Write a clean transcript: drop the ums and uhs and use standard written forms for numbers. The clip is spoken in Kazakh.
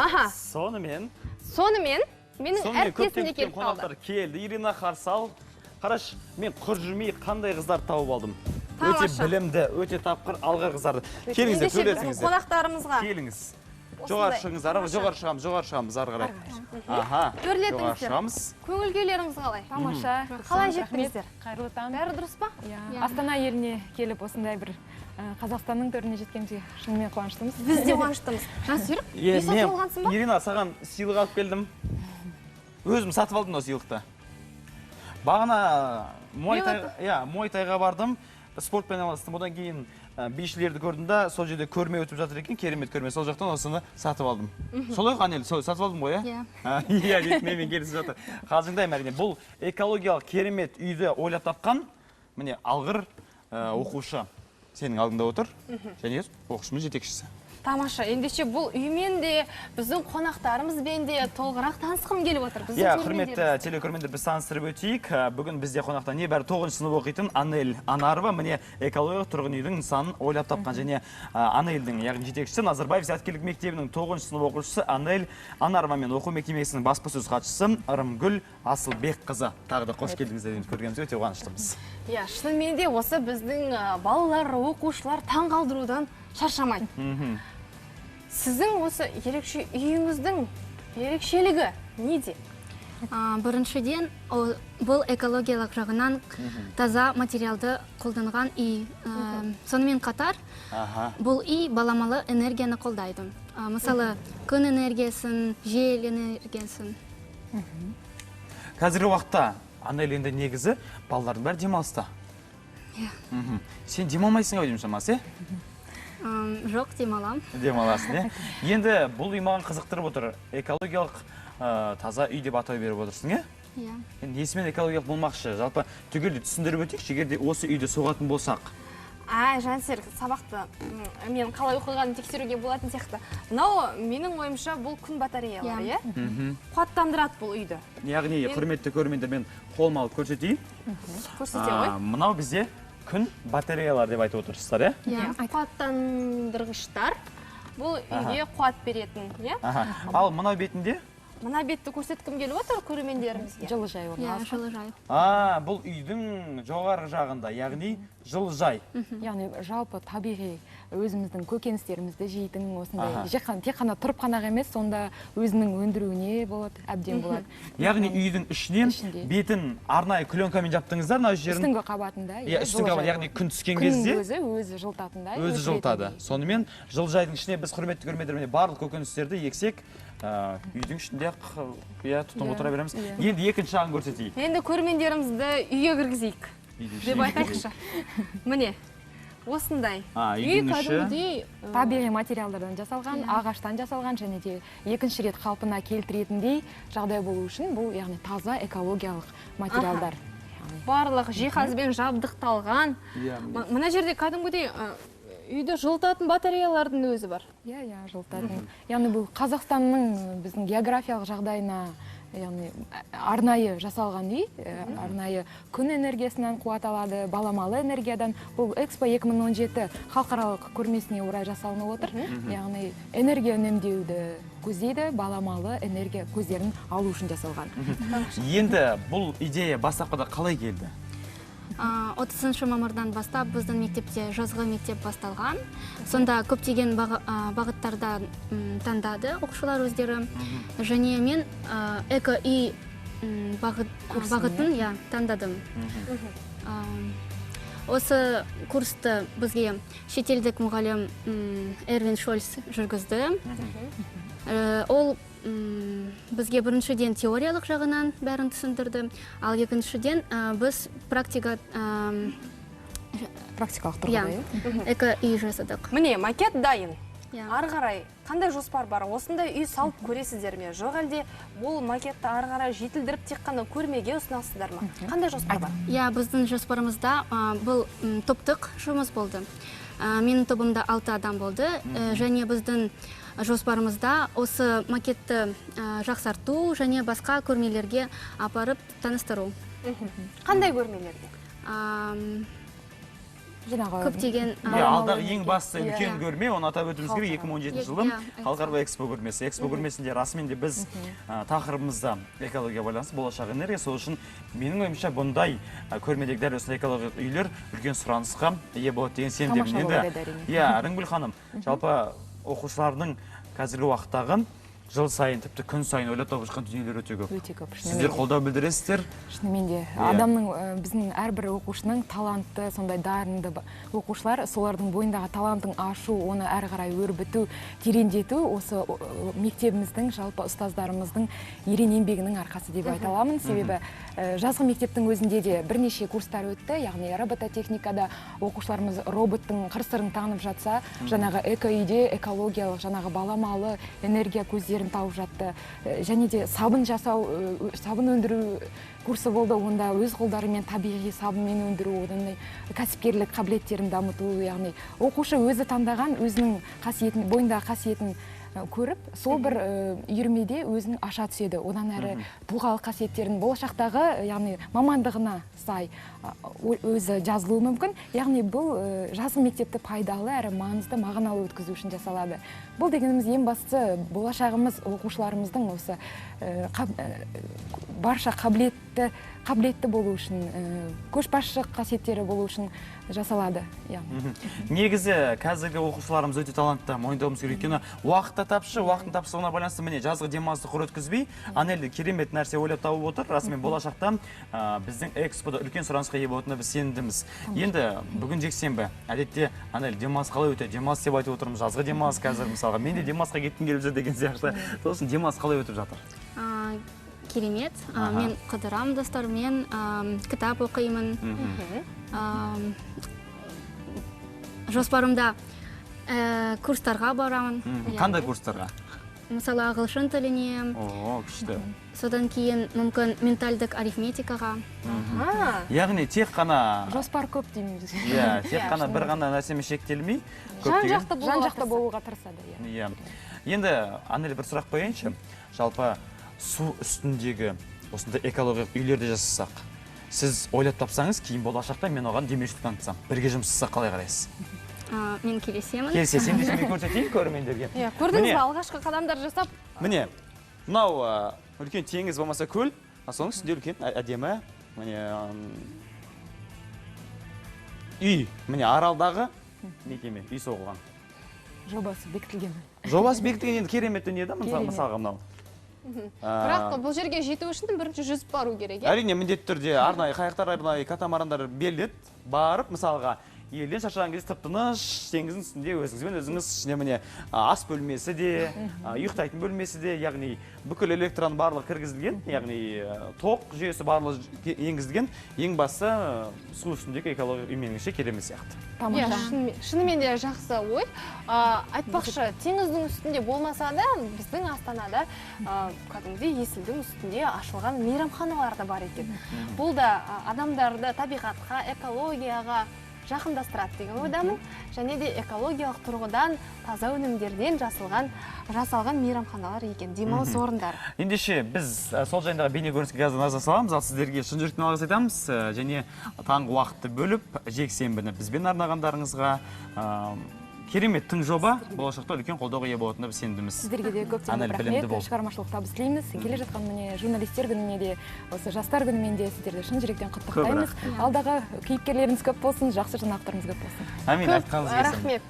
Аха. Сонымен менің әріптесім де келіп қалды. Қонақтар келді. Ирина Харсал. Қараш, мен құр жүрмей қандай қыздар тауып алдым. Өте білімді, өте тапқыр, алғыр қыздарды. Келіңіздер, сөйлесіңіздер. Қонақтарымызға. Келіңіз. Жоғары шығыңыз, жоғары шығамыз, жоғары шығамыз ары қарай. Аха. Жоғары шығамыз. Көңіл күйлеріңіз қалай? Тамаша. Қалай жеттіңіздер? Қайырлы таң. Бәрі дұрыс па? Астана еліне келіп осындай бір Қазақстанның төріне жеткенімізге шынымен қуаныштымыз. Біз де қуаныштымыз. Жансерік, үй сатып алғансың ба? Ирина, саған сыйлық алып келдім. Өзім сатып алдым мына сыйлықты. Бағана Муай Тайға бардым, спортпен айналыстым. Одан кейін бишілерді көрдім да, сол жерде көрме өтіп жатыр екен, керемет көрме. Сол жақтан осыны сатып алдым. Солай ғой, Анель, сатып алдым ғой, иә? Иә, дейді, менімен келісіп жатыр. Қалжыңдаймын, әрине. Бұл экологиялық керемет үйді ойлап тапқан, міне, алғыр оқушы сенің алдыңда отыр, және оқушының жетекшісі. Тамаша, ендеше бұл үймен де, біздің қонақтарымызбен де толығырақ танысқым келіп отыр. Иә, құрметті телекөрермендер, біз таныстырып өтейік. Бүгін бізде қонақта небәрі 9-шы сынып оқитын Анель Анарова, міне, экологиялық тұрғын үйдің нысанын ойлап тапқан. Және Анельдің, яғни жетекшісі Назарбаев зияткерлік мектебінің 9-шы сынып оқушысы Анель Анарова мен оқу мекемесінің баспасөз хатшысы Ырымгүл Асылбекқызы. Тағы да қош келдіңіздер дейміз, көргенімізге өте қуаныштымыз. Иә, шынымен де осы біздің балалар, оқушылар таңғалдырудан шаршамайды. Сіздің осы ерекше үйіңіздің ерекшелігі неде? Біріншіден, бұл экологиялық жағынан таза материалды қолданған үй. Сонымен қатар, бұл үй баламалы энергияны қолдайды. Мысалы, күн энергиясын, жел энергиясын. Қазіргі уақытта Анель енді негізі балалардың бәрі демалыста. Сен демалмайсың ау деймін шамасы, е? Жоқ, демалам. Демаласың, е? Енді бұл үй маған қызықтырып отыр. Экологиялық таза үй деп атау беріп отырсың, е? Иә. Енді несімен экологиялық болмақшы? Жалпы түгелдей түсіндіріп өтейікші, егер де осы үйді соғатын болсақ. Ай, Жансерік, сабақты мен қалай оқығанын тексеруге болатын сияқты. Мынау менің ойымша бұл күн батареялары, е? Қуаттандырады бұл үйді. Яғни, құрметті көрермендер, мен қолыма алып көрсетейін. Көрсете ғой. Мынау бізде күн батареялар деп айтып отырсыздар, е? Иә, қуаттандырғыштар. Бұл үйге қуат беретін, е? Ал мынау бетінде? Мына бетті көрсеткім келіп отыр көрермендерімізге. Жылыжай орналасқан. Иә, жылыжай. Бұл үйдің жоғарғы жағында, яғни жылыжай. Яғни жалпы табиғи өзіміздің көкөністерімізді жейтін осындай тек қана тұрып қана емес, сонда өзінің өндіруіне болады, әбден болады. Яғни үйдің ішінен бетін арнайы пленкамен жаптыңыздар, мына жерін. Үстіңгі қабатында. Иә, үстіңгі қабат, яғни күн түскен кезде өзі жылытатындай. Өзі жылытады. Сонымен жылыжайдың ішіне біз құрметті көрермендер, міне барлық көкөністерді ексек, үйдің ішінде тұтынып отыра береміз. Енді екінші жағын көрсетейік. Енді көрермендерімізді үйге кіргізейік деп айтайықшы. Міне, осындай. Үй кәдімгідей табиғи материалдардан жасалған, ағаштан жасалған және де екінші рет қалпына келтіретіндей жағдай болу үшін бұл, яғни таза экологиялық материалдар. Барлық жиһазбен жабдықталған. Мына жерде кәдімгідей үйді жылытатын батареялардың өзі бар. Иә, иә, жылытатын. Яғни бұл Қазақстанның біздің географиялық жағдайына, яғни арнайы жасалған үй, арнайы күн энергиясынан қуат алады, баламалы энергиядан. Бұл Экспо 2017 халықаралық көрмесіне орай жасалынып отыр. Яғни энергия үнемдеуді көздейді, баламалы энергия көздерін алу үшін жасалған. Енді бұл идея бастапқыда қалай келді? 30 мамырдан бастап біздің мектепте жазғы мектеп басталған. Сонда көптеген бағыттарда таңдады оқушылар өздері. Және мен эко-үй бағытын таңдадым. Осы курсты бізге шетелдік мұғалім Эрвин Шольц жүргізді. Ол бізге біріншіден теориялық жағынан бәрін түсіндірді, ал екіншіден біз практикалық тұрғыда эко-үй жасадық. Міне, макет дайын. Ары қарай қандай жоспар бар? Осындай үй салып көресіздер ме? Жоқ әлде бұл макетті ары қарай жетілдіріп тек қана көрмеге ұсынасыздар ма? Қандай жоспар бар? Иә, біздің жоспарымызда бұл топтық жұмыс болды. Менің тобымда 6 адам болды. Және біздің жоспарымызда осы макетті жақсарту және басқа көрмелерге апарып таныстыру. Қандай көрмелерге? Көптеген алдағы ең басты үлкен көрме, оны атап өтуіміз керек, 2017 жылы халықаралық экспо көрмесі. Экспо көрмесінде расымен де біз тақырыбымызда экология байланысты болашақ энергия. Сол үшін менің ойымша бұндай көрмедегі дәл осындай экологиялық үйлер үлкен сұранысқа ие болады деген сенімдемін. Енді иә, Рыңгүл ханым, жалпы оқушылардың қазіргі уақыттағы жыл сайын, тіпті күн сайын ойлап тауып жатқан дүниелер өте көп. Өте көп. Сіздер қолдау білдіресіздер. Шынымен де адамның, біздің әрбір оқушының талантты, сондай дарынды оқушылар, солардың бойындағы талантын ашу, оны әрі қарай өрбіту, тереңдету осы мектебіміздің, жалпы ұстаздарымыздың ерен еңбегінің арқасы деп айта аламын. Себебі жазғы мектептің өзінде де бірнеше курстар өтті, яғни робототехникада оқушыларымыз роботтың қыр-сырын танып жатса, жаңағы экоүйде экологиялық, жаңағы баламалы энергия көздерін тауып жатты. Және де сабын жасау, сабын өндіру курсы болды, онда өз қолдарымен табиғи сабынмен өндіру, одан кәсіпкерлік қабілеттерін дамыту, яғни оқушы өзі таңдаған, өзінің қасиетін, бойындағы қасиетін көріп, сол бір үйірмеде өзін аша түседі. Одан әрі тұлғалық қасиеттерін болашақтағы, яғни мамандығына сай өзі жазылуы мүмкін. Яғни бұл жазғы мектепті пайдалы әрі маңызды, мағыналы өткізу үшін жасалады. Бұл дегеніміз ең бастысы болашағымыз оқушыларымыздың осы барша қабілетті болу үшін, көшбасшы қасиеттері болу үшін жасалады. Негізі қазіргі оқушыларымыз өте талантты, мойындауымыз керек. Өйткені уақыт та тапшы, уақыттың тапшылығына байланысты міне жазғы демалысты құр өткізбей, Анель керемет нәрсе ойлап тауып отыр. Расымен болашақта біздің экспода үлкен сұранысқа ие болатынына біз сенімдіміз. Енді бүгін жексенбі, әдетте Анель демалыс қалай өтеді? Демалыс деп айтып отырмыз, жазғы демалыс қазір мысалға. Мен де демалысқа кеткім келіп жүр деген сияқты. Сол үшін демалыс қалай өтіп жатыр? Керемет. Мен қыдырам достарыммен, кітап оқимын. Жоспарымда курстарға барамын. Қандай курстарға? Мысалы, ағылшын тіліне. О, күшті. Содан кейін мүмкін ментальдік арифметикаға. Яғни тек қана жоспар көп дейміз. Иә, тек қана бір ғана нәрсемен шектелмей, жан-жақты болуға тырысады. Иә. Енді Анель, бір сұрақ қояйыншы. Жалпы су үстіндегі осындай экологиялық үйлерді жасасақ, сіз ойлап тапсаңыз, кейін болашақта мен оған демеушілік танытсам, бірге жұмыс жасасақ қалай қарайсыз? Мен келісемін. Келісесің, мен көрсетейін көрермендерге. Иә, көрдіңіз бе, алғашқы қадамдар жасап. Міне, мынау үлкен теңіз болмаса көл, соның үстінде үлкен әдемі міне үй, міне Аралдағы мекеме, үй соғылған. Жобасы бекітілген. Жобасы бекітілген, енді керемет дүние да, мысалға мынау. Бірақ бұл жерге жету үшін бірінші жүзіп бару керек, әрине, міндетті түрде арнайы қайықтар, арнайы катамарандар беріледі. Барып, мысалға, елден шаршаған кезде тып-тыныш теңіздің үстінде өзіңізбен өзіңіз, ішінде міне ас бөлмесі де, ұйықтайтын бөлмесі де, яғни бүкіл электрон барлығы кіргізілген, яғни тоқ жүйесі барлығы енгізілген. Ең бастысы су үстіндегі экологиялық үй меніңше керемет сияқты. Тамаша. Шынымен де жақсы ой. Айтпақшы, теңіздің үстінде болмаса да, біздің Астанада кәдімгідей Есілдің үстінде ашылған мейрамханалар да бар екен. Бұл да адамдарды табиғатқа, экологияға жақындастырады деген ойдамын. Және де экологиялық тұрғыдан таза өнімдерден жасалған мейрамханалар екен, демалыс орындары. Ендеше біз сол жайындағы бейне көрініске қазір назар саламыз. Ал сіздерге шын жүректен алғыс айтамыз. Және таңғы уақытты бөліп, жексенбіні бізбен арнағандарыңызға керемет тың жоба болашақта үлкен қолдауға ие болатынына біз сенімдіміз. Сіздерге де көптеген рахмет, шығармашылық табыс тілейміз. Келе жатқан міне журналистер күніне де, осы жастар күнімен де сіздерді шын жүректен құттықтаймыз. Алдағы кейіпкерлеріңіз көп болсын, жақсы жаңалықтарыңыз көп болсын. Әмин, айтқаныңыз келсін. Рахмет.